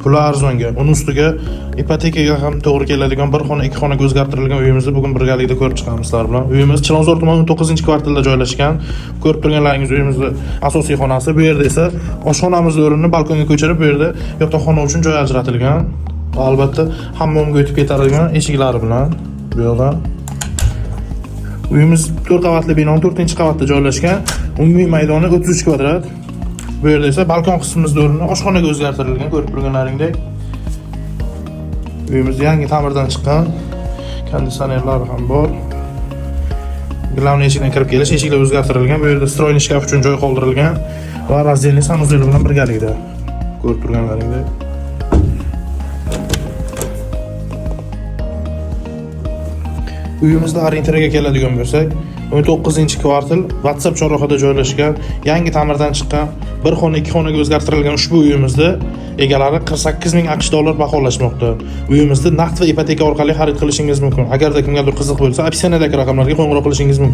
Puli arzonga, uni ustiga ipotekaga ham to'g'ri keladigan bir xona, ikki xonaga o'zgartirilgan uyimizni bugun birgalikda ko'rib chiqamiz sizlar bilan. Uyimiz Chilonzor tumani 19-kvartalda joylashgan. Ko'rib turganlaringiz uyimizni asosiy xonasi. Bu yerda esa oshxonamizni o'rnini balkonga ko'chirib, bu yerda yotoqxona uchun joy ajratilgan. Va albatta hammomga o'tib ketadigan eshiklari bilan bu yoqdan. Uyimiz 4 qavatli binoning 4-qavatda joylashgan. Umumiy maydoni 33 kvadrat. Bu yerda esa balkon qismimizni o'rnini oshxonaga o'zgartirilgan, ko'rib turganlaringdek. Uyimiz yangi ta'mirdan chiqqan. Konditsionerlar ham bor. Главный eshikdan kirib kelish, eshiklar o'zgartirilgan. Bu yerda встроенный shkaf uchun joy qoldirilgan va раздельный санузел bilan birgalikda. Ko'rib turganlaringdek. Uyimizda orientiriga keladigan bo'lsak, 19-kvartal WhatsApp chorrahada joylashgan, yangi ta'mirdan chiqqan, bir xona, ikki xonaga o'zgartirilgan ushbu uyimizni egalari 48 ming AQSh dollar baholashmoqda. Uyimizni naqd va ipoteka orqali xarid qilishingiz mumkin. Agarda kimgadir qiziq bo'lsa, описание dagi raqamlarga qo'ng'iroq qilishingiz mumkin.